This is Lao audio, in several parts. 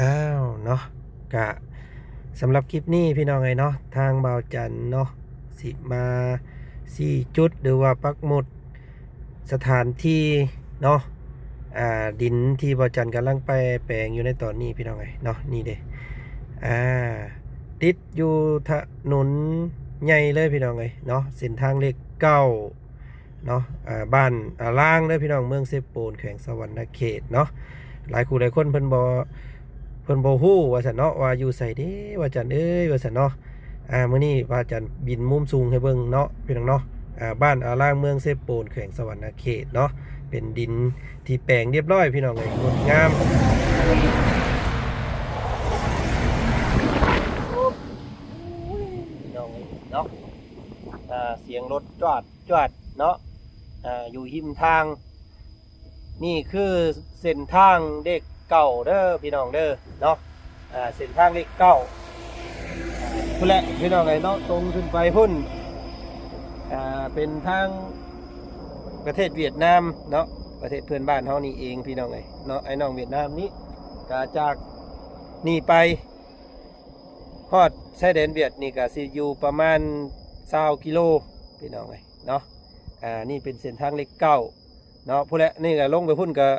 ອ້າວເນາະ ກະສຳລັບຄລິບນີ້ພີ່ນ້ອງເອີຍເນາະ ທາງບ່າວຈັນເນາະ ຊິມາຊີ້ຈຸດ ຫຼືວ່າປັກໝຸດສະຖານທີ່ເນາະ ອ່າ ດິນທີ່ບ່າວຈັນກຳລັງໄປແປງຢູ່ໃນຕອນນີ້ພີ່ນ້ອງເອີຍເນາະ ນີ້ເດ້ ອ່າ ຕິດຢູ່ຖະໜົນໃຫຍ່ເລີຍພີ່ນ້ອງເອີຍເນາະ ເສັ້ນທາງເລກເກົ້າ ເນາະ ອ່າ ບ້ານອາລາງເດີພີ່ນ້ອງ ເມືອງເຊໂປນ ແຂວງສະຫວັນນະເຂດເນາະ ຫຼາຍຄູ່ຫຼາຍຄົນເພິ່ນບໍ່ ເພິ່ນບໍ່ຮູ້ວ່າຊັ້ນເນາະ ວ່າຢູ່ໃສເດ້ ວ່າຈັນເອີຍ ວ່າຊັ້ນເນາະ ອ່າ ມື້ນີ້ວ່າຈັນບິນມຸມສູງໃຫ້ເບິ່ງເນາະ ພີ່ນ້ອງເນາະ ອ່າ ບ້ານອາລາງ ເມືອງເຊໂປນ ແຂວງສະຫວັນນະເຂດເນາະ ເປັນດິນທີ່ແປງຮຽບຮ້ອຍ ພີ່ນ້ອງເອີຍ ງົດງາມ ພີ່ນ້ອງເອີຍເນາະ ອ່າ ສຽງລົດຈວດ ຈວດເນາະ ອ່າ ຢູ່ຮິມທາງ ນີ້ຄືເສັ້ນທາງເລກເກົ້າເດີພີ່ນ້ອງເດີເນາະ ອ່າ ເສັ້ນທາງເລກເກົ້າ ພຸ້ນແຫຼະພີ່ນ້ອງເອີຍເນາະ ຕົງຂຶ້ນໄປພຸ້ນ ອ່າ ເປັນທາງປະເທດຫວຽດນາມເນາະ ປະເທດເພື່ອນບ້ານເຮົານີ້ເອງພີ່ນ້ອງເອີຍເນາະ ອ້າຍນ້ອງຫວຽດນາມນີ້ ກະຈາກນີ້ໄປ ຮອດຊາຍແດນຫວຽດນີ້ກະຊິຢູ່ປະມານຊາວກິໂລພີ່ນ້ອງເອີຍເນາະ ອ່າ ນີ້ເປັນເສັ້ນທາງເລກເກົ້າເນາະ ພຸ້ນແຫຼະ ນີ້ກະລົງໄປພຸ້ນກະ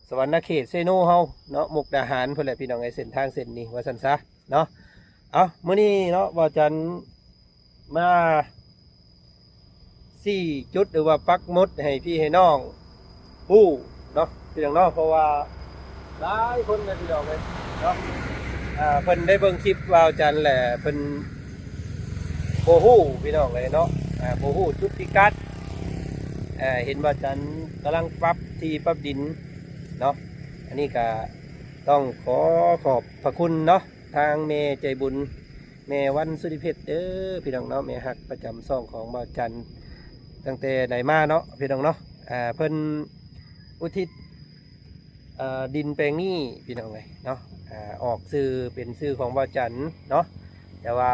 ສະຫວັນນະເຂດ ເຊໂນເຮົາເນາະ ມຸກດາຫານພຸ້ນແຫຼະພີ່ນ້ອງເອີຍ ເສັ້ນທາງເສັ້ນນີ້ວ່າຊັ້ນຊະເນາະ ເອົ້າ ມື້ນີ້ເນາະ ບ່າວຈັນ ມາຊີ້ຈຸດ ຫຼືວ່າປັກໝຸດໃຫ້ພີ່ໃຫ້ນ້ອງຮູ້ເນາະ ພີ່ນ້ອງເນາະ ເພາະວ່າຫຼາຍຄົນນະພີ່ນ້ອງເອີຍເນາະ ອ່າ ເພິ່ນໄດ້ເບິ່ງຄລິບບ່າວຈັນແຫຼະ ເພິ່ນບໍ່ຮູ້ພີ່ນ້ອງເອີຍເນາະ ອ່າ ບໍ່ຮູ້ຈຸດພິກັດ ອ່າ ເຫັນບ່າວຈັນກຳລັງປັບທີ່ປັບດິນເນາະ ອັນນີ້ກະຕ້ອງຂໍຂອບພະຄຸນເນາະ ທາງແມ່ໃຈບຸນ ແມ່ວັນ ສຸລິເພັດ ເດີພີ່ນ້ອງເນາະ ແມ່ຮັກປະຈຳຊ່ອງຂອງບ່າວຈັນ ຕັ້ງແຕ່ໃດມາເນາະ ພີ່ນ້ອງເນາະ ອ່າ ເພິ່ນອຸທິດ ເອີ ດິນແປງນີ້ພີ່ນ້ອງເອີຍເນາະ ອ່າ ອອກຊື່ເປັນຊື່ຂອງບ່າວຈັນເນາະ ແຕ່ວ່າ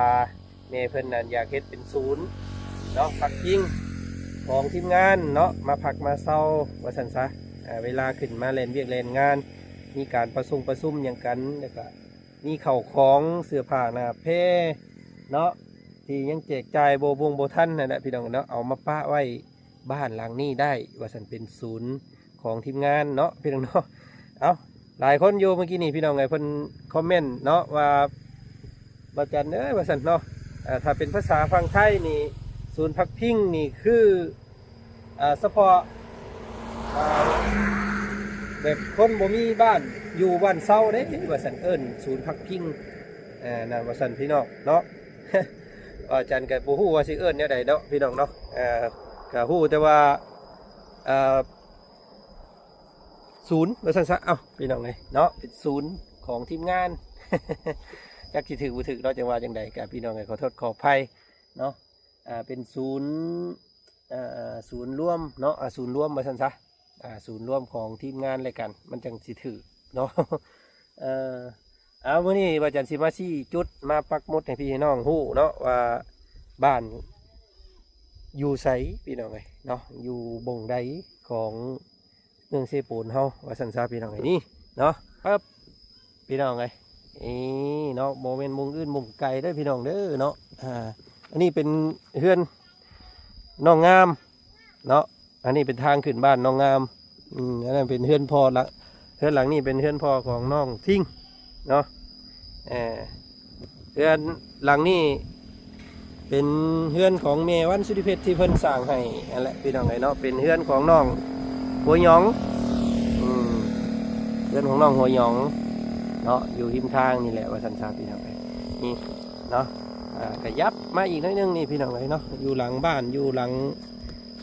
ແມ່ເພິ່ນນັ້ນຢາກເຮັດເປັນສູນເນາະ ພັກພິງຂອງທີມງານເນາະ ມາພັກມາເຊົາວ່າຊັ້ນຊະ ອ່າ ເວລາຂຶ້ນມາແລ່ນວຽກແລ່ນງານ ມີການປະຊົງປະຊຸມຫຍັງກັນ ແລ້ວກະ ມີເຂົ້າຂອງເສື້ອຜ້າໜ້າແພເນາະ ທີ່ຍັງແຈກຈ່າຍບໍ່ບົງບໍ່ທັນຫັ້ນແຫຼະພີ່ນ້ອງເນາະ ເອົາມາປະໄວ້ບ້ານຫຼັງນີ້ໄດ້ວ່າຊັ້ນ ເປັນສູນຂອງທີມງານເນາະ ພີ່ນ້ອງເນາະ ເອົ້າ ຫຼາຍຄົນຢູ່ມື້ກີ້ນີ້ພີ່ນ້ອງເອີຍ ເພິ່ນຄອມເມັນເນາະວ່າ ບ່າວຈັນເອີຍ ວ່າຊັ້ນເນາະ ເອີ ຖ້າເປັນພາສາຝັ່ງໄທນີ້ ສູນພັກພິງນີ້ຄື ອ່າ ສະເພາະ ອ່າ ແບບຄົນບໍ່ມີບ້ານຢູ່ບ້ານເຊົາເດ້ ວ່າຊັ້ນ ເອີ້ນສູນພັກພິງ ເອີ ນັ້ນວ່າຊັ້ນພີ່ນ້ອງເນາະ ອາຈານກໍບໍ່ຮູ້ວ່າຊິເອີ້ນແນວໃດເນາະ ພີ່ນ້ອງເນາະ ເອີ ກໍຮູ້ແຕ່ວ່າ ເອີ ສູນວ່າຊັ້ນຊະ ເອົ້າ ພີ່ນ້ອງເອີຍເນາະ ເປັນສູນຂອງທີມງານ ຈັກຊິຖືກບໍ່ຖືກເນາະ ຈັ່ງວ່າຈັ່ງໃດ ກໍພີ່ນ້ອງເອີຍ ຂໍໂທດຂໍອະໄພເນາະ ອ່າ ເປັນສູນ ອ່າ ສູນລວມເນາະ ອ່າ ສູນລວມວ່າຊັ້ນຊະ ອ່າ ສູນລວມຂອງທີມງານແລ້ວກັນ ມັນຈັ່ງຊິຖືກເນາະ ເອີ ເອົາ ມື້ນີ້ວ່າຈັນຊິມາຊີ້ຈຸດ ມາປັກໝຸດໃຫ້ພີ່ໃຫ້ນ້ອງຮູ້ເນາະ ວ່າບ້ານຢູ່ໃສ ພີ່ນ້ອງເອີຍເນາະ ຢູ່ບ່ອນໃດຂອງ ເມືອງເຊໂປນເຮົາວ່າຊັ້ນຊະ ພີ່ນ້ອງເອີຍ ນີ້ເນາະ ປຶບ ພີ່ນ້ອງເອີຍ ນີ້ເນາະ ບໍ່ແມ່ນບ່ອນອື່ນບ່ອນໄກເດີພີ່ນ້ອງເດີເນາະ ອ່າ ອັນນີ້ເປັນເຮືອນນ້ອງງາມເນາະ ອັນນີ້ເປັນທາງຂຶ້ນບ້ານນ້ອງງາມ ອືມ ອັນນັ້ນເປັນເຮືອນພໍ່ລະ ເຮືອນຫຼັງນີ້ເປັນເຮືອນພໍ່ຂອງນ້ອງທິງເນາະ ເອີ ເຮືອນຫຼັງນີ້ເປັນເຮືອນຂອງແມ່ວັນ ສຸລິເພັດ ທີ່ເພິ່ນສ້າງໃຫ້ຫັ້ນແຫຼະ ພີ່ນ້ອງເອີຍເນາະ ເປັນເຮືອນຂອງນ້ອງຫົວຫຍອງ ອືມ ເຮືອນຂອງນ້ອງຫົວຫຍອງເນາະ ຢູ່ຮິມທາງນີ້ແຫຼະ ວ່າຊັ້ນຊະ ພີ່ນ້ອງເອີຍ ນີ້ເນາະ ອ່າ ຂະຫຍັບມາອີກໜ້ອຍໜຶ່ງນີ້ ພີ່ນ້ອງເອີຍເນາະ ຢູ່ຫຼັງບ້ານ ຢູ່ຫຼັງ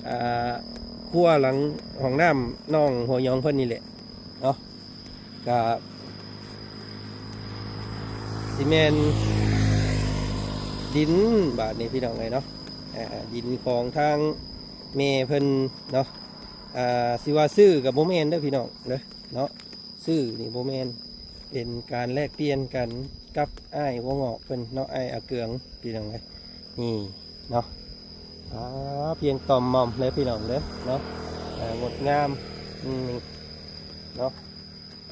ອ່າ ຄົວ ຫຼັງຫ້ອງນ້ຳນ້ອງຫົວຫຍອງເພິ່ນນີ້ແຫຼະ ເນາະ ກະຊິແມ່ນດິນບາດນີ້ ພີ່ນ້ອງເອີຍເນາະ ອ່າ ດິນຂອງທາງແມ່ເພິ່ນເນາະ ອ່າ ຊິວ່າຊື້ກໍບໍ່ແມ່ນເດີພີ່ນ້ອງເດີເນາະ ຊື້ນີ້ບໍ່ແມ່ນ ເປັນການແລກປ່ຽນກັນກັບອ້າຍຫົວງອກເພິ່ນເນາະ ອ້າຍອາເກືອງ ພີ່ນ້ອງເອີຍ ນີ້ເນາະ ອ່າ ພຽງຕ່ອມໝ່ອມເລີຍພີ່ນ້ອງເດີເນາະ ອ່າ ງົດງາມ ອືມ ເນາະ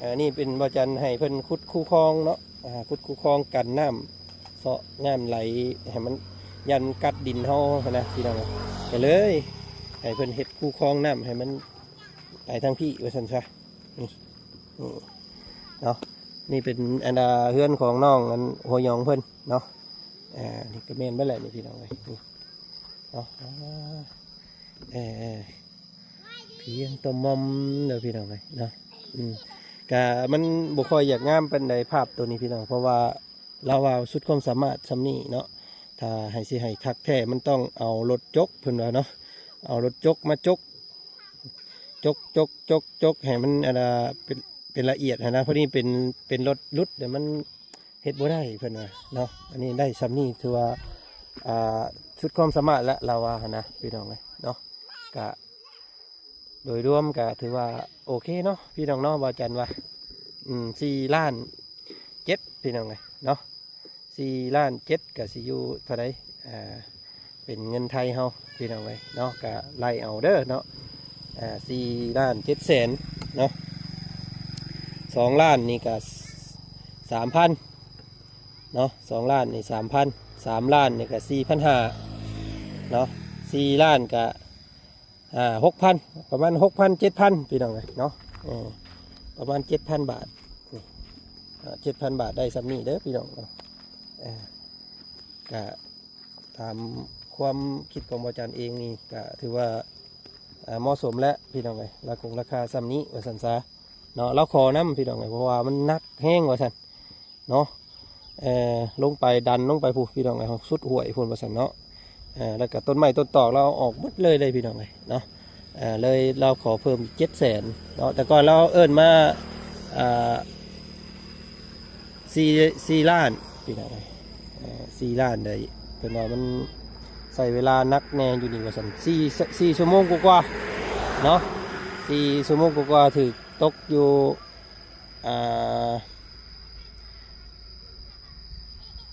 ອັນນີ້ເປັນບ່າວຈັນໃຫ້ເພິ່ນຂຸດຄູຄອງເນາະ ອ່າ ຂຸດຄູຄອງກັນນ້ຳເຊາະ ນ້ຳໄຫຼໃຫ້ມັນ ຢ້ານມັນກັດດິນເຮົາຫັ້ນນະພີ່ນ້ອງ. ກໍເລີຍໃຫ້ເພິ່ນເຮັດຄູຄອງນ້ຳໃຫ້ມັນໄປທາງພີ້ວ່າຊັ້ນຊະ. ນີ້ ນີ້ເນາະ ນີ້ເປັນອັນ ອ່າ ເຮືອນຂອງນ້ອງອັນຫົວຫຍອງເພິ່ນເນາະ. ອ່າ ນີ້ກໍແມ່ນເບິດແຫຼະນີ້ພີ່ນ້ອງເອີຍ ນີ້ເນາະ. ອ່າ ເອີ ພຽງຕ່ອມມອມເດີພີ່ນ້ອງເອີຍເນາະ. ອືມ ກະມັນບໍ່ຄ່ອຍຢາກງາມປານໃດພາບໂຕນີ້ພີ່ນ້ອງ ເພາະວ່າລາວວ່າສຸດຄວາມສາມາດຊ່ຳນີ້ເນາະ. ຖ້າໃຫ້ ຊິໃຫ້ຄັກແທ້ມັນຕ້ອງເອົາລົດຈົກ ເພິ່ນວ່າເນາະ ເອົາລົດຈົກມາຈົກ ຈົກ ຈົກ ຈົກ ຈົກໃຫ້ມັນ ອັນນ່າ ເປັນ ເປັນລະອຽດຫັ້ນນະ. ພໍດີເປັນ ເປັນລົດຫຼຸດ ແລ້ວມັນເຮັດບໍ່ໄດ້ເພິ່ນວ່າເນາະ. ອັນນີ້ໄດ້ຊ່ຳນີ້ຖືວ່າ ອ່າ ສຸດຄວາມສາມາດແລ້ວ ລາວວ່າຫັ້ນນະພີ່ນ້ອງເອີຍເນາະ. ກະໂດຍລວມກະຖືວ່າໂອເຄເນາະພີ່ນ້ອງເນາະ. ບ່າວຈັນວ່າ ອືມ ສີ່ລ້ານເຈັດ ພີ່ນ້ອງເອີຍເນາະ. ສີ່ລ້ານເຈັດ ກໍຊິຢູ່ເທົ່າໃດ ອ່າ ເປັນເງິນໄທເຮົາພີ່ນ້ອງເອີຍເນາະ ກໍໄລ່ເອົາເດີເນາະ. ອ່າ ສີ່ລ້ານເຈັດແສນເນາະ ສອງລ້ານນີ້ກໍສາມພັນເນາະ ສອງລ້ານນີ້ສາມພັນ ສາມລ້ານນີ້ກໍສີ່ພັນຫ້າເນາະ ສີ່ລ້ານກໍ ອ່າ ຫົກພັນ ປະມານຫົກພັນ ເຈັດພັນ ພີ່ນ້ອງເອີຍເນາະ. ເອີ ປະມານເຈັດພັນບາດ ນີ້ ເຈັດພັນບາດໄດ້ຊ່ຳນີ້ເດີພີ່ນ້ອງເນາະ. ເອີ ກະຕາມຄວາມຄິດຂອງບ່າວຈັນເອງນີ້ ກະຖືວ່າ ເໝາະສົມແລ້ວພີ່ນ້ອງເອີຍ ລາຄົງລາຄາຊ່ຳນີ້ວ່າຊັ້ນຊະເນາະ. ລາວຂໍນຳພີ່ນ້ອງເອີຍ ເພາະວ່າມັນໜັກແຮງວ່າຊັ້ນ ເນາະ. ເອີ ລົງໄປ ດັນລົງໄປພຸ້ນພີ່ນ້ອງເອີຍ ສຸດຫ້ວຍພຸ້ນວ່າຊັ້ນເນາະ. ເອີ ແລ້ວກໍຕົ້ນໄມ້ຕົ້ນຕອກລາວເອົາອອກໝົດເລີຍເດ້ພີ່ນ້ອງເອີຍເນາະ. ເອີ ເລີຍລາວຂໍເພີ່ມເຈັດແສນເນາະ ແຕ່ກ່ອນລາວເອີ້ນມາ ອ່າ ສີ່ ສີ່ລ້ານພີ່ນ້ອງເອີຍ ເອີ ສີ່ລ້ານໄດ້ ເພິ່ນວ່າມັນໃຊ້ເວລາໜັກແດ່ຢູ່ນີ້ວ່າຊັ້ນ ສີ່ ສີ່ຊົ່ວໂມງກວ່າໆເນາະ ສີ່ຊົ່ວໂມງກວ່າໆ ຖືກຕົກຢູ່ ອ່າ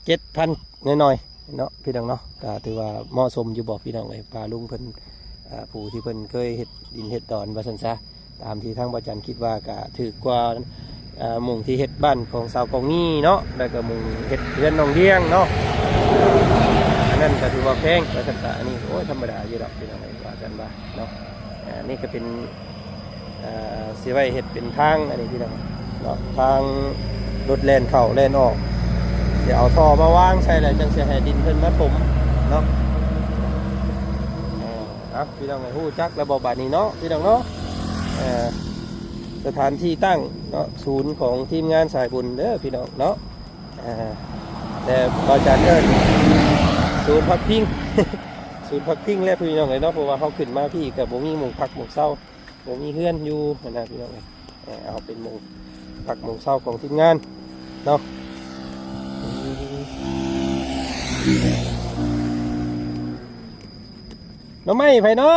ເຈັດພັນໜ້ອຍໆເນາະ ພີ່ນ້ອງເນາະ. ກໍຖືວ່າເໝາະສົມຢູ່ບໍ່ພີ່ນ້ອງເອີຍ ພາລຸງເພິ່ນ ອ່າ ຜູ້ທີ່ເພິ່ນເຄີຍເຮັດດິນເຮັດດອນວ່າຊັ້ນຊະ ຕາມທີ່ທາງບ່າວຈັນຄິດວ່າກໍຖືກກວ່າ ອ່າ ໝ່ອງທີ່ເຮັດບ້ານຂອງຊາວກອງມີເນາະ ແລ້ວກໍໝ່ອງເຮັດເຮືອນນ້ອງດຽງເນາະ ອັນນັ້ນກໍຖືວ່າແພງວ່າຊັ້ນຊະ. ອັນນີ້ ໂອ້ຍ ທຳມະດາຢູ່ດອກພີ່ນ້ອງເອີຍ ວ່າກັນວ່າເນາະ. ອ່າ ນີ້ກໍເປັນ ເອີ ຊິໄວ້ເຮັດເປັນທາງ ອັນນີ້ພີ່ນ້ອງເນາະ ທາງລົດແລ່ນເຂົ້າແລ່ນອອກ ຊິເອົາທໍ່ມາວາງໃສ່ ແລ້ວຈັ່ງຊິໃຫ້ດິນເພິ່ນມາຖົມເນາະ. ເອີ ອ່ະ ພີ່ນ້ອງເອີຍ ຮູ້ຈັກແລ້ວບໍ່ບາດນີ້ເນາະ ພີ່ນ້ອງເນາະ. ເອີ ສະຖານທີ່ຕັ້ງເນາະ ສູນຂອງທີມງານສາຍບຸນເດີພີ່ນ້ອງເນາະ. ເອີ ແຕ່ບ່າວຈັນເອີ້ນສູນພັກພິງ ສູນພັກພິງແຫຼະພີ່ນ້ອງເອີຍເນາະ ເພາະວ່າເຮົາຂຶ້ນມາພີ້ກໍບໍ່ມີໝ່ອງພັກໝ່ອງເຊົາ ບໍ່ມີເຮືອນຢູ່ຫັ້ນນະພີ່ນ້ອງເອີຍ. ເອີ ເອົາເປັນໝ່ອງພັກໝ່ອງເຊົາຂອງທີມງານເນາະ. ໜໍ່ໄມ້ໃຜເນາະ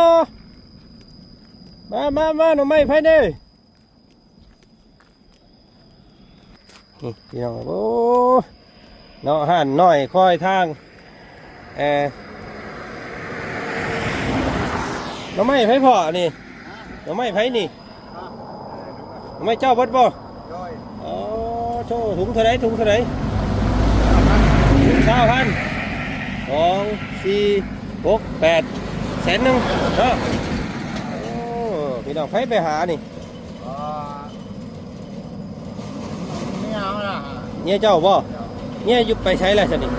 ມາ ມາ ມາ ໜໍ່ໄມ້ໃຜເດ້. ນີ້ພີ່ນ້ອງ ໂອ້ ເນາະ ຮ້ານນ້ອຍຄອຍທາງ ເອີ ໜໍ່ໄມ້ໃຜພໍ່ນີ້ ໜໍ່ໄມ້ໃຜນີ້ ໜໍ່ໄມ້ເຈົ້າເບິດບໍ່? ໂດຍ ອໍ ໂທ້ ຖົງເທົ່າໃດ ຖົງເທົ່າໃດ? ຊາວພັນ ສອງ ສີ່ ຫົກ ແປດ ແສນໜຶ່ງເນາະ. ໂອ້ ພີ່ນ້ອງ ໃຜໄປຫານີ້? ເມຍເຮົາລະ ເມຍເຈົ້າບໍ່? ເມຍຢູ່ໄປໃສລະຊະນີ້?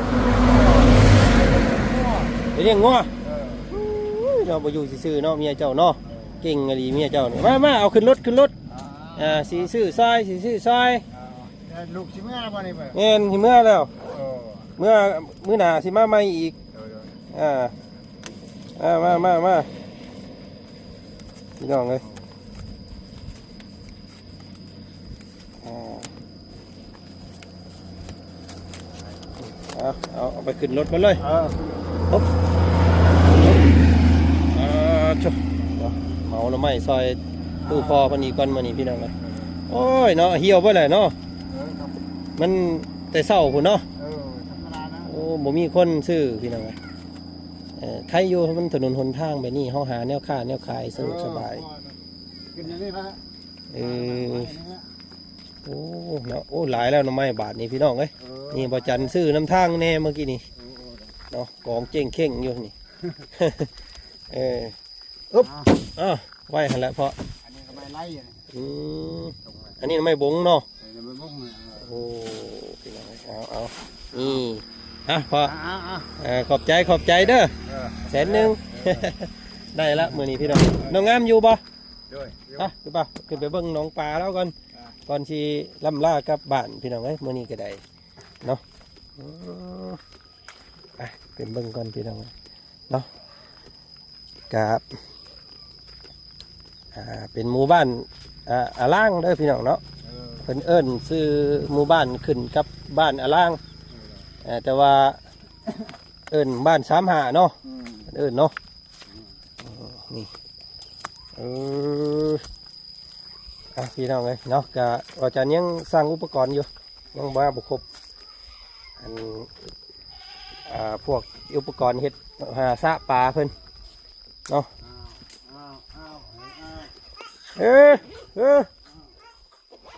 ໄປລ້ຽງງົວ. ເອີ ໂອ້ຍ ເນາະ ບໍ່ຢູ່ຊື່ໆເນາະ ເມຍເຈົ້າເນາະ. ເອີ ເກັ່ງອີ່ຫຼີເມຍເຈົ້ານີ້. ມາ ມາ ເອົາຂຶ້ນລົດ ຂຶ້ນລົດ. ອ່າ ອ່າ ຊິຊື້ຊອຍ ຊິຊື້ຊອຍ. ອ່າ ແລ້ວລູກຊິເມືອແລ້ວບໍ່ນີ້? ແມ່ນ ຊິເມືອແລ້ວ. ເອີ ເມືອ ມື້ໜ້າຊິມາໃໝ່ອີກ. ເອີ ເອີ ອ່າ ອ່າ ມາ ມາ ມາ ພີ່ນ້ອງເອີຍ. ອ່າ ເອົາ ເອົາ ເອົາໄປຂຶ້ນລົດມາເລີຍ. ເອີ ປຸບ ອ່າ ໂທ້ ເນາະ ເອົາໜໍ່ໄມ້ຊ່ອຍຕູ້ພໍ່ເພິ່ນອີກກ່ອນມື້ນີ້ ພີ່ນ້ອງເອີຍ. ໂອ້ຍ ເນາະ ຫ່ຽວເບິດແຫຼະເນາະ. ເອີ ມັນແຕ່ເຊົ້າພຸ້ນເນາະ. ເອີ ທຳມະດານະ. ໂອ້ ບໍ່ມີຄົນຊື້ ພີ່ນ້ອງເອີຍ. ເອີ ໄຄຢູ່ ມັນຖະໜົນຫົນທາງແບບນີ້ ເຮົາຫາແນວຄ້າແນວຂາຍສະດວກສະບາຍ. ເອີ ຂຶ້ນຢູ່ນີ້ລະ. ເອີ ຂຶ້ນຢູ່ນີ້ລະ. ເນາະ. ໂອ້ ຫຼາຍແລ້ວໜໍ່ໄມ້ບາດນີ້ພີ່ນ້ອງເອີຍ. ເອີ ນີ້ບໍ່ຈັນຊື້ນຳທາງແດ່ເມື່ອກີ້ນີ້ ເອີ ເນາະ ກອງເຈ້ງເຄັ່ງຢູ່ນີ້. ເອີ ອຶບ ອ້າວ ໄວ້ຫັ້ນແຫຼະພໍ່. ອັນນີ້ກໍໄມ້ໄລ່. ອືມ ອັນນີ້ໄມ້ບົງເນາະ. ເອີ ໄມ້ບົງ. ໂອ້ ພີ່ນ້ອງເອີຍ ເອົາ ເອົາ ນີ້ ອ່ະພໍ່. ອ່າໆໆ ເອີ ຂອບໃຈ ຂອບໃຈເດີ. ເອີ ແສນໜຶ່ງ. ເອີ ໄດ້ລະມື້ນີ້ພີ່ນ້ອງ. ນ້ອງງາມຢູ່ບໍ່? ໂດຍ ຢູ່. ໄປ ຂຶ້ນໄປເບິ່ງໜອງປາລາວກ່ອນ ອ່າ ກ່ອນຊິລ່ຳລາກັບບ້ານພີ່ນ້ອງເອີຍ. ມື້ນີ້ກໍໄດ້ເນາະ ອືມ ໄປ ຂຶ້ນເບິ່ງກ່ອນພີ່ນ້ອງເນາະ. ກະ ອ່າ ເປັນໝູ່ບ້ານ ອ່າ ອາລາງເດີພີ່ນ້ອງເນາະ. ເອີ ເພິ່ນເອີ້ນຊື່ໝູ່ບ້ານຂຶ້ນກັບບ້ານອາລາງ. ເອີ ເອີ ແຕ່ວ່າເອີ້ນບ້ານສາມຫ້າເນາະ. ອືມ ເພິ່ນເອີ້ນເນາະ. ອືມ ນີ້ ເອີ ອ່ະ ພີ່ນ້ອງເອີຍເນາະ ກະວ່າຈະຍັງສ້າງອຸປະກອນຢູ່ ຍັງມາບໍ່ຄົບ ອັນ ອ່າ ພວກອຸປະກອນເຮັດຫາສະປາເພິ່ນເນາະ. ເອີ ເອີ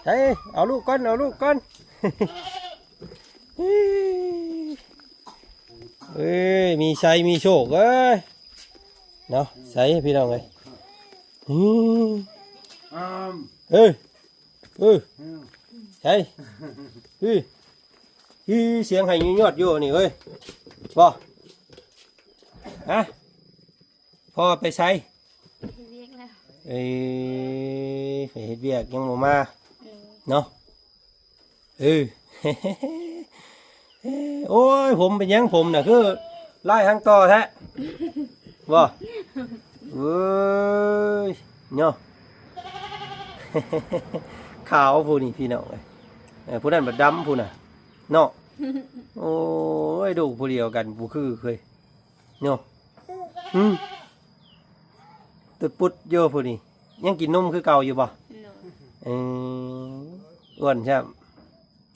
ໃສ່ ເອົາລູກກ່ອນ ເອົາລູກກ່ອນ. ເອີຍ ມີໄຊມີໂຊກເອີຍ ເນາະ. ໃສ່ພີ່ນ້ອງເອີຍ ອືມ ເອີ ເອີ ໃສ່ ອີ ອີ ສຽງໄຫ້ຍອດຢູ່ນີ້ເອີຍ ບໍ່ ຮະ ພໍ່ໄປໃສ? ເຮັດວຽກແລ້ວ. ເອີ ໄປເຮັດວຽກຍັງບໍ່ມາ ເອີ ເນາະ. ເອີ ໂອ້ຍ ຜົມເປັນຫຍັງ? ຜົມນະຄືລາຍຫາງຕໍ່ແທ້ ບໍ່? ເອີຍ ເນາະ ຂາວຜູ້ນີ້ພີ່ນ້ອງເອີຍ. ເອີ ຜູ້ນັ້ນບັດດຳຜູ້ນະ ເນາະ. ໂອ້ຍ ລູກຜູ້ດຽວກັນ ບໍ່ຄືເຄີຍ ເນາະ. ອືມ ຕຸດປຸດຢູ່ຜູ້ນີ້ ຍັງກິນນົມຄືເກົ່າຢູ່ບໍ່? ໂດຍ. ເອີ ອ້ວນຊ້ຳ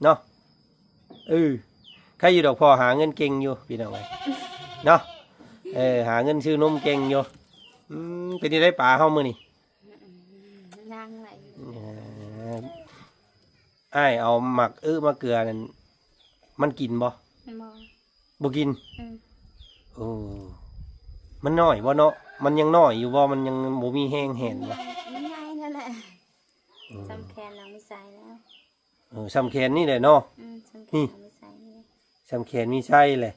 ເນາະ. ເອີ ໃຄຢູ່ດອກ ພໍ່ຫາເງິນເກັ່ງຢູ່ພີ່ນ້ອງເອີຍ ເນາະ. ເອີ ຫາເງິນຊື້ນົມເກັ່ງຢູ່. ອືມ ເປັນຈັ່ງໃດປາເຮົາມື້ນີ້? ອືມ ຍ່າງໄຫຼຢູ່. ເອີ ອ້າຍເອົາໝາກອຶໝາກເກືອນັ້ນ ມັນກິນບໍ່? ບໍ່ ບໍ່ກິນ. ອືມ ໂອ້ ມັນນ້ອຍບໍ່ເນາະ? ມັນຍັງນ້ອຍຢູ່ບໍ່? ມັນຍັງບໍ່ມີແຮງແຮນບໍ່? ມັນໃຫຍ່ ມັນໃຫຍ່ນັ້ນແຫຼະ. ອືມ ສ່ຳແຂນນາງມີໄຊແລ້ວ. ເອີ ສ່ຳແຂນນີ້ແຫຼະເນາະ. ອືມ ສ່ຳແຂນ ນີ້ ນາງມີໄຊນີ້ແຫຼະ ສ່ຳແຂນມີໄຊແຫຼະ.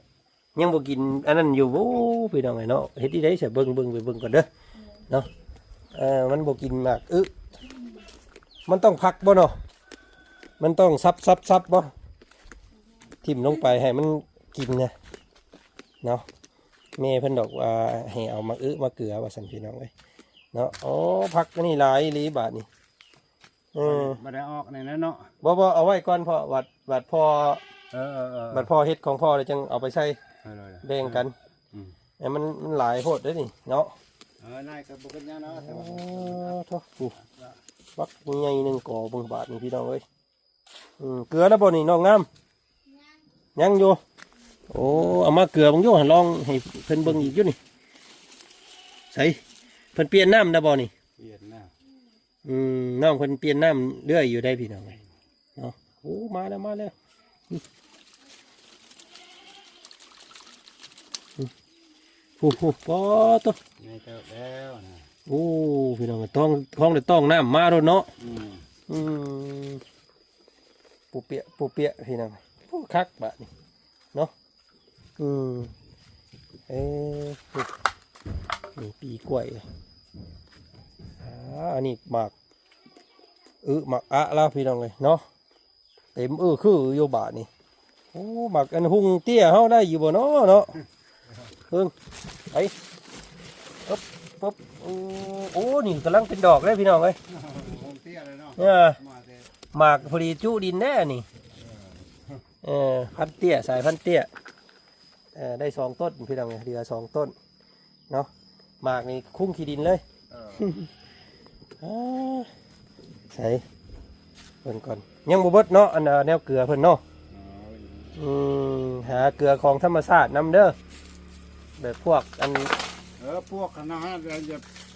ຍັງບໍ່ກິນອັນນັ້ນຢູ່ ໂອ້ ພີ່ນ້ອງເອີຍເນາະ. ເຮັດຈັ່ງໃດຊະ? ເບິ່ງ ເບິ່ງ ໄປເບິ່ງກ່ອນເດີ ເອີ ເນາະ. ເອີ ມັນບໍ່ກິນໝາກອຶ ມັນຕ້ອງພັກບໍ່ເນາະ? ມັນຕ້ອງສັບໆໆບໍ່? ຖິ້ມລົງໄປໃຫ້ມັນກິນນະ ເນາະ. ແມ່ເພິ່ນດອກວ່າໃຫ້ເອົາໝາກອຶມາເກືອວ່າຊັ້ນ ພີ່ນ້ອງເອີຍເນາະ. ໂອ້ ຜັກອັນນີ້ຫຼາຍອີ່ຫຼີບາດນີ້. ເອີ ບໍ່ໄດ້ອອກໃນນັ້ນເນາະ. ບໍ່ ບໍ່ ເອົາໄວ້ກ່ອນພໍ່ ບາດ ບາດພໍ່ ເອີ ເອີ ເອີ ບາດພໍ່ເຮັດຂອງພໍ່ແລ້ວຈັ່ງເອົາໄປໃສ່ ເອີ ເອີ ແບ່ງກັນ. ອືມ ແຕ່ມັນ ມັນຫຼາຍໂພດເດ້ນີ້ເນາະ. ເອີ ຫຼາຍກໍບໍ່ເປັນຫຍັງເນາະ ແຕ່ວ່າ ໂອ້ ໂທ້ ບັກໃຫຍ່ໜຶ່ງກໍເບິ່ງບາດນີ້ ພີ່ນ້ອງເອີຍ. ອືມ ເກືອແລ້ວບໍ່ນີ້ນ້ອງງາມ? ຍັງຢູ່. ໂອ້ ເອົາມາເກືອເບິ່ງຢູ່ ລອງໃຫ້ເພິ່ນເບິ່ງອີກຢູ່ນີ້. ໃສ ເພິ່ນປ່ຽນນ້ຳແລ້ວບໍ່ນີ້? ປ່ຽນນ້ຳ. ອືມ ນ້ອງເພິ່ນປ່ຽນນ້ຳເລື້ອຍຢູ່ໄດ໋ ພີ່ນ້ອງເອີຍເນາະ. ໂອ້ ມາແລ້ວ ມາແລ້ວ. ອືມ ໂອ້ໂຫ ປາໂຕ ໃຫຍ່ເຕີບແລ້ວນະ. ໂອ້ ພີ່ນ້ອງ ຕ້ອງ ທ້ອງໄດ້ຕ້ອງນ້ຳມາໂລດເນາະ. ອືມ ອືມ ປູເປຍ ປູເປຍ ພີ່ນ້ອງ. ໂອ້ ຄັກບາດນີ້ເນາະ. ອືມ ເອີ ນີ້ປີກລ້ວຍ. ອ່າ ອັນນີ້ໝາກອຶໝາກອະລະ ພີ່ນ້ອງເອີຍເນາະ. ເຕັມ ເອີ ຄືຢູ່ບາດນີ້. ໂອ້ ໝາກອັນຮຸ່ງເຕ້ຍເຮົາໄດ້ຢູ່ບໍ່ເນາະ ເນາະ? ເບິ່ງ ໄປ ປຶບ ປຶບ. ໂອ້ ໂອ້ ນີ້ກຳລັງເປັນດອກເດ້ ພີ່ນ້ອງເອີຍ. ຮຸ່ງເຕ້ຍເລີຍເນາະ ເອີ ໝາກພໍດີຈຸດິນແດ່ນີ້. ເອີ ເອີ ພັນເຕ້ຍ ສາຍພັນເຕ້ຍ. ເອີ ໄດ້ສອງຕົ້ນ ພີ່ນ້ອງເອີຍ ເຫຼືອສອງຕົ້ນເນາະ. ໝາກນີ້ຄຸງຂີ້ດິນເລີຍ. ເອີ ອ່າ ໃສ ເບິ່ງກ່ອນ ຍັງບໍ່ເບິດເນາະ ອັນ ແນວເກືອເພິ່ນເນາະ. ເອີ ອືມ ຫາເກືອຂອງທຳມະຊາດນຳເດີ ແບບພວກອັນ ເອີ ພວກອັນນັ້ນ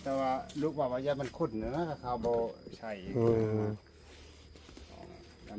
ແຕ່ວ່າລູກວ່າ ວ່າຢ່າມັນຂຸ້ນນະ ເຂົາບໍ່ໃສ່. ອືມ ມັນ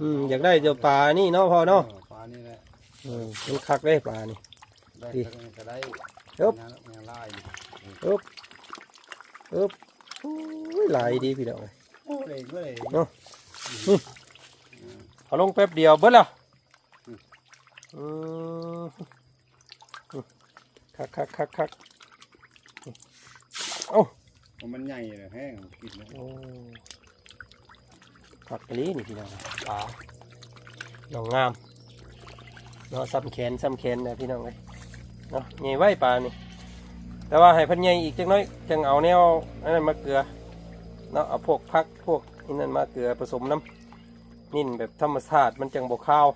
ອືມ ຢາກໄດ້ແຕ່ປານີ້ເນາະພໍ່ເນາະ ເອີ ປານີ້ແຫຼະ ເອີ ມັນຄັກເດ້ປານີ້ ໄດ້ ນີ້ ເທົ່າໃດກໍໄດ້ ເອີບ ແນວລາຍ ເອີບ ເອີບ ໂອ້ຍ ຫຼາຍດີພີ່ນ້ອງເອີຍ ໂອ້ຍ ເນາະ ອືມ ເອົາລົງແປັບດຽວເບິດແລ້ວ ອືມ ອືມ ອືມ ຄັກໆໆໆ ເອົ້າ ມັນໃຫຍ່ແລ້ວແຮງກິນເນາະ ໂອ້ ຄັກອີ່ຫຼີນີ້ພີ່ນ້ອງ ປາ ນ້ອງງາມເນາະ ສ່ຳແຂນ ສ່ຳແຂນນະພີ່ນ້ອງເອີຍເນາະ ໃຫຍ່ໄວປານີ້ ແຕ່ວ່າໃຫ້ເພິ່ນໃຫຍ່ອີກຈັກໜ້ອຍ ຈັ່ງເອົາແນວອັນນັ້ນມາເກືອເນາະ ເອົາພວກຜັກພວກອັນນັ້ນມາເກືອປະສົມນຳ ນີ້ແບບທຳມະຊາດມັນຈັ່ງບໍ່ຄາວ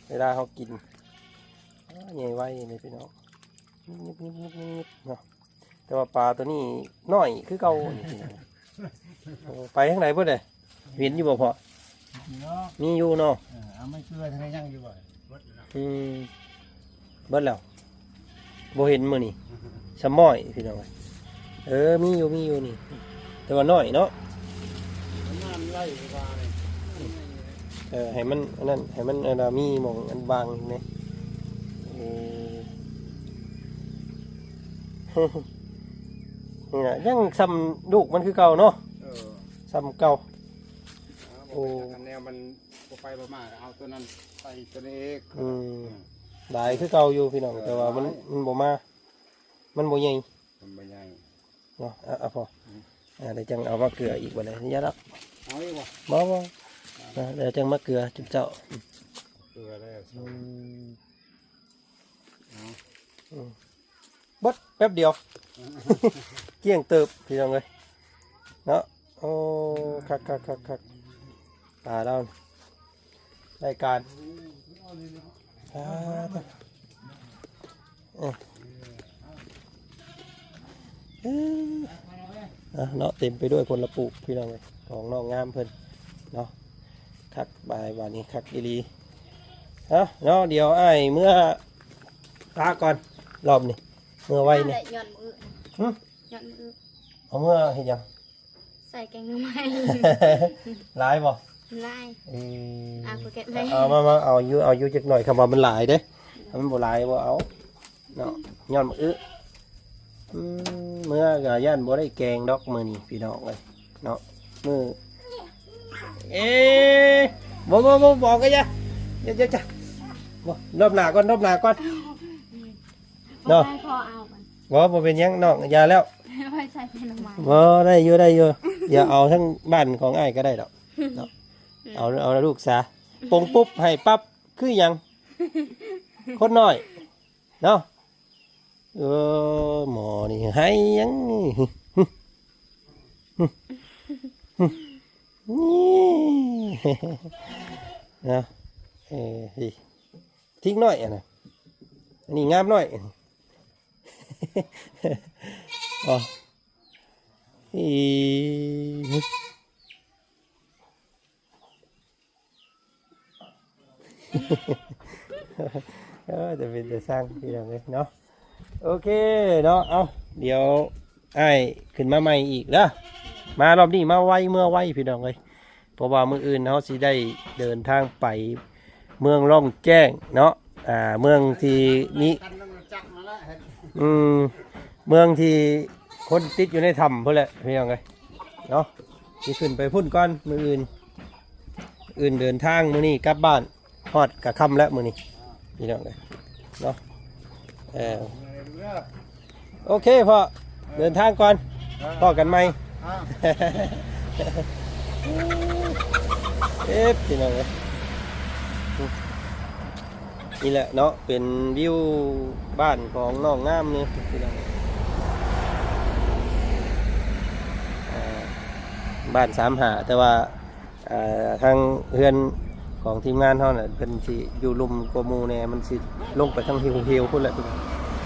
ເວລາເຮົາກິນ ໃຫຍ່ໄວເລີຍພີ່ນ້ອງ ງຶບໆໆໆເນາະ ແຕ່ວ່າປາໂຕນີ້ນ້ອຍຄືເກົ່າ ໂອ້ ໄປທາງໃດເບິດເດ ເຫັນຢູ່ບໍ່ພໍ່? ເນາະ ມີຢູ່ເນາະ ເອີ ເອົາໄມ້ເກືອທາງໃດຍັງຢູ່ບໍ່? ເບິດແລ້ວ ອືມ ເບິດແລ້ວ ບໍ່ເຫັນມື້ນີ້ ສະໝ້ອຍພີ່ນ້ອງເອີຍ ເອີ ມີຢູ່ ມີຢູ່ນີ້ ແຕ່ວ່ານ້ອຍເນາະ ປະມານໄລ່ວ່ານີ້ ເອີ ໃຫ້ມັນອັນນັ້ນ ໃຫ້ມັນອັນນ່າ ມີໝ່ອງອັນບາງແດ່ ເອີ ນີ້ລະ ຍັງສ່ຳລູກມັນຄືເກົ່າເນາະ ເອີ ສ່ຳເກົ່າ ໂອ້ ແນວມັນບໍ່ໄປບໍ່ມາ ເອົາໂຕນັ້ນໃສ່ໂຕນີ້ອີກ ອືມ ອືມ ຫຼາຍຄືເກົ່າຢູ່ພີ່ນ້ອງ ເອີ ແຕ່ວ່າມັນ ຫຼາຍ ມັນບໍ່ມາ ມັນບໍ່ໃຫຍ່ ມັນບໍ່ໃຫຍ່ເນາະ ເອົາ ເອົາພໍ ອືມ ອ່າ ດຽວຈັ່ງເອົາມາເກືອອີກບັດນີ້ ຢ່າດອກ ເອົາອີກບໍ່? ບໍ່ ບໍ່ ອ່າ ດຽວຈັ່ງມາເກືອຈຸມເຈົ້າ ເກືອແລ້ວ ອືມ ເອົາ ອືມ ເບິດແປັບດຽວ ກ້ຽງເຕີບພີ່ນ້ອງເອີຍເນາະ ໂອ້ ຄັກໆໆໆ ປາລາວ ລາຍການ ອ່າ ເອີ ອ່ະ ເນາະ ເຕັມໄປດ້ວຍຜົນລະປູກພີ່ນ້ອງເອີຍ ຂອງນ້ອງງາມເພິ່ນເນາະ ຄັກບາຍບາດນີ້ ຄັກອີ່ຫຼີ ເອົາເນາະ ດຽວອ້າຍເມືອປະກ່ອນ ລອບນີ້ ເມືອໄວນີ້ ຍ້ອນມື້ອື່ນ ຫຶ? ຍ້ອນມື້ອື່ນ ເອົາເມືອເຮັດຫຍັງ? ໃສ່ແກງໜໍ່ໄມ້ ຫຼາຍບໍ່? ຫຼາຍ ເອີ ເອົາ ເອົາມາ ມາ ເອົາຢູ່ ເອົາຢູ່ຈັກໜ້ອຍ ຄຳວ່າມັນຫຼາຍເດ້ ມັນບໍ່ຫຼາຍບໍ່ເອົາເນາະ ຍ້ອນມື້ອື ອືມ ເມືອກະຢ້ານບໍ່ໄດ້ແກງດອກມື້ນີ້ພີ່ນ້ອງເອີຍເນາະ ມື້ ເອ ບໍ່ ບໍ່ ບໍ່ ບໍ່ ກະຢ່າ ຢ່າ ຢ່າ ຢ່າ ບໍ່ ລອບໜ້າກ່ອນ ລອບໜ້າກ່ອນ ເນາະ ບໍ່ ບໍ່ເປັນຫຍັງນ້ອງ ຢ່າແລ້ວ ໄວ້ໃສ່ແກງໜໍ່ໄມ້ ບໍ່ ໄດ້ຢູ່ ໄດ້ຢູ່ ຢ່າເອົາທັງບ້ານຂອງອ້າຍກະໄດ້ດອກເນາະ ເອົາ ເອົາລູກສາ ປົງປຸບໃຫ້ປັບ ຄືຫຍັງ ຄົນນ້ອຍເນາະ ເອີ ໝໍນີ້ໃຫ້ຫຍັງນີ້ ນີ້ ເນາະ ເອີ ທິງນ້ອຍອັນນັ້ນ ອັນນີ້ງາມນ້ອຍ ອໍ ອີ ເອີ ຈະເປັນຕາຊ່າງພີ່ນ້ອງເອີຍເນາະ ໂອເຄເນາະ ເອົາ ດຽວອ້າຍຂຶ້ນມາໃໝ່ອີກເດີ ມາລອບນີ້ມາໄວເມືອໄວພີ່ນ້ອງເອີຍ ເພາະວ່າມື້ອື່ນເຮົາຊິໄດ້ເດີນທາງໄປເມືອງລ່ອງແຈ້ງເນາະ ອ່າ ເມືອງທີ່ມີ ອືມ ເມືອງທີ່ຄົນຕິດຢູ່ໃນຖ້ຳພຸ້ນແຫຼະພີ່ນ້ອງເອີຍເນາະ ຊິຂຶ້ນໄປພຸ້ນກ່ອນມື້ອື່ນ ອື່ນເດີນທາງ ມື້ນີ້ກັບບ້ານ ຮອດກະຄ່ຳແລ້ວມື້ນີ້ພີ່ນ້ອງເອີຍເນາະ ເອີ ໂອເຄພໍ່ ເດີນທາງກ່ອນ ພໍ້ກັນໃໝ່ ເອັດ ພີ່ນ້ອງເອີຍ ນີ້ແຫຼະເນາະ ເປັນວິວບ້ານຂອງນ້ອງງາມນີ້ພີ່ນ້ອງ ເອີ ບ້ານສາມຫ້າ ແຕ່ວ່າ ອ່າ ທາງເຮືອນຂອງທີມງານເຮົານະ ເພິ່ນຊິຢູ່ລຸ່ມກວ່າໝູ່ແດ່ ມັນຊິລົງໄປທາງເຫວໆພຸ້ນແຫຼະ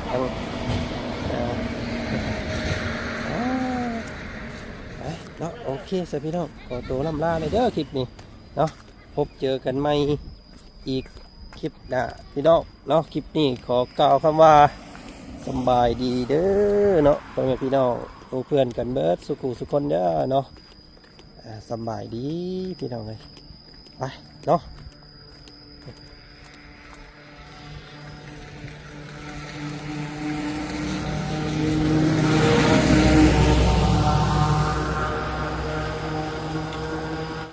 ທາງ ອ່າ ອ່າ ໄປເນາະ. ໂອເຄຊະພີ່ນ້ອງ ຂໍໂຕລ່ຳລາເລີຍເດີຄລິບນີ້ເນາະ. ພົບເຈີກັນໃໝ່ອີກຄລິບໜ້າພີ່ນ້ອງເນາະ. ຄລິບນີ້ຂໍກ່າວຄຳວ່າສຳບາຍດີເດີເນາະ ພໍ່ແມ່ພີ່ນ້ອງ ໝູ່ເພື່ອນກັນເບິດສູ່ຄູ່ສູ່ຄົນເດີເນາະ. ອ່າ ສຳບາຍດີພີ່ນ້ອງເອີຍ ໄປເນາະ.